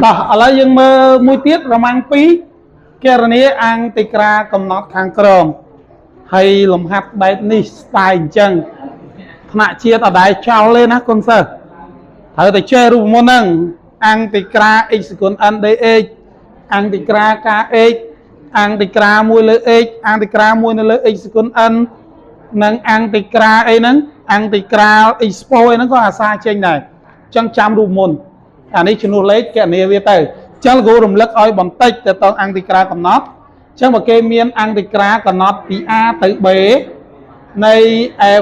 តោះឥឡូវយើងមើលមួយទៀតរមាំង2គណនាអង់តិក្រាកំណត់ខាងក្រោមហើយលំហាត់បែបនេះ style អញ្ចឹងថ្នាក់ជាតិអត់ដែលចោលទេណាគុណសិស្សត្រូវតែចេះរូបមន្តហ្នឹងអង់តិក្រា x គុណ n dx អង់តិក្រា kx អង់តិក្រា1លើ x អង់តិក្រា1នៅលើ x គុណ n និងអង់តិក្រាអីហ្នឹងអង់តិក្រា expo អីហ្នឹងក៏អាសាចេញដែរអញ្ចឹងចាំរូបមន្តអានេះជំនួសលេខកណនាវាទៅអញ្ចឹងលោកគ្រូរំលឹកឲ្យបន្តិចទៅតងអង់តិក្រាកំណត់អញ្ចឹងបើគេមានអង់តិក្រាកំណត់ពី a ទៅ b នៃ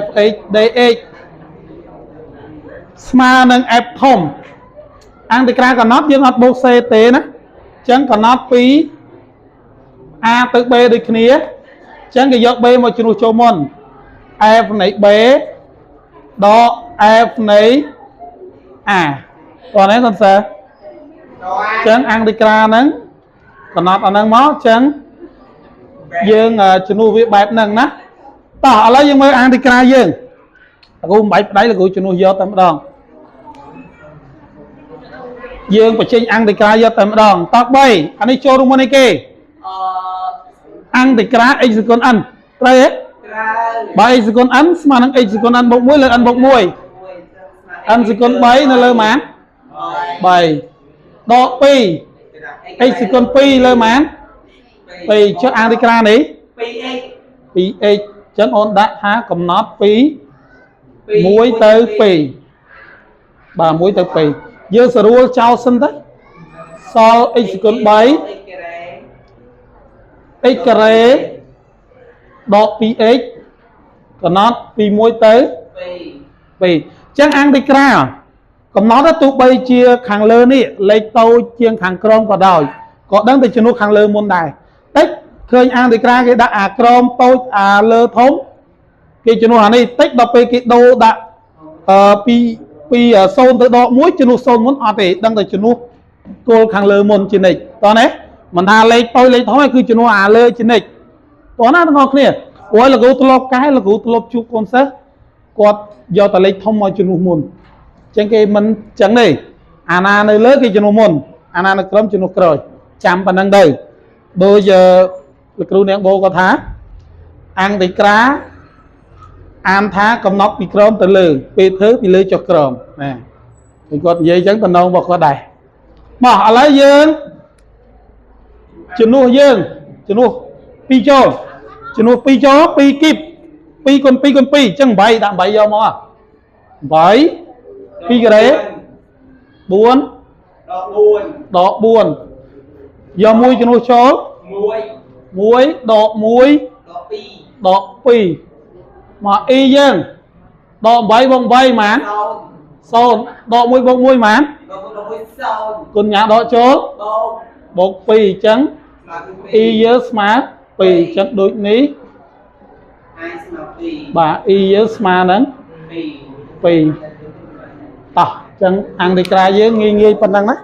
fx dx ស្មើនឹង f ធំអង់តិក្រាកំណត់យើងអត់បូក c ទេណាអញ្ចឹងកំណត់ពី a ទៅ b ដូចគ្នាអញ្ចឹងគេយក b មកជំនួសចូលមុន f នៃ b ដក f នៃ a តោះនេះកូនសិស្សអញ្ចឹងអង់តិក្រាហ្នឹងកំណត់អាហ្នឹងមកអញ្ចឹងយើងជំនួសវាបែបហ្នឹងណាតោះឥឡូវយើងមើលអង់តិក្រាយើងលោកគ្រូមិនបាច់ប្តីលោកគ្រូជំនួសយកតែម្ដងយើងបញ្ចេញអង់តិក្រាយកតែម្ដងតោះ3អានេះចូលរួមមុនអីគេ អឺ អង់តិក្រា x គុណ n ត្រូវទេ ត្រូវ បើ x គុណ n ស្មើនឹង x គុណ n បូក1លើ n បូក1 n ស្គុណ3នៅលើប៉ុន្មាន3ដក2 x ស្គុណ2លើប៉ុន្មាន2ចុះអង់តិក្រានេះ 2x 2x អញ្ចឹងអូនដាក់ថាកំណត់ពី1ទៅ2បាទ1ទៅ2យើងស្រួលចោលសិនទៅសល់ x គុណ3 x ការ៉េ x ការ៉េដក 2x កំណត់ពី1ទៅ 2 2អញ្ចឹងអង់តិក្រាកំណត់ទៅទោះបីជាខាងលើនេះលេខតូចជាងខាងក្រោមក៏ដោយក៏ដឹងតែជំនួសខាងលើមុនដែរតិចឃើញអង់តិក្រាគេដាក់អាក្រោមតូចអាលើធំគេជំនួសអានេះតិចដល់ពេលគេដូរដាក់អឺពីពី0ទៅដក1ជំនួស0មុនអត់ទេដឹងតែជំនួសគោលខាងលើមុនជានិច្ចតោះណាមិនថាលេខតូចលេខធំទេគឺជំនួសអាលើជានិច្ចតោះណាទាំងអស់គ្នាព្រោះលោកគ្រូធ្លាប់កែលោកគ្រូធ្លាប់ជួបកូនសិស្សគាត់យកតែលេខធំមកជំនួសមុនអញ្ចឹងគេមិនអញ្ចឹងទេអាណានៅលើគេជំនួសមុនអាណានៅក្រោមជំនួសក្រោយចាំប៉ុណ្្នឹងទៅដូចលោកគ្រូនាងបូគាត់ថាអង់តិក្រាអានថាកំណត់ពីក្រោមទៅលើពេលធ្វើពីលើចុះក្រោមណាគឺគាត់និយាយអញ្ចឹងតំណងរបស់គាត់ដែរមកឥឡូវយើងជំនួសយើងជំនួស2ចូលជំនួស2ចូល2គីប2គុណ2គុណ2អញ្ចឹង8ដាក់8យកមក8 2ការ៉េ4 ដក4 ដក4យក1ជំនួសចូល 1 1ដក1 ដក2 ដក2មក e យើងដក8បូក8ប៉ុន្មាន 0 0ដក1បូក1ប៉ុន្មាន ដក1ដក1 0 គុណញ៉ាដកចូល បូក បូក2អញ្ចឹង ស្មើ e យើងស្មើ2អញ្ចឹងដូចនេះ 2 i ស្មើ2 បាទ e យើងស្មើនឹង 2 2តោះអញ្ចឹងអង់តិក្រាយើងងាយងាយប៉ុណ្ណឹងណា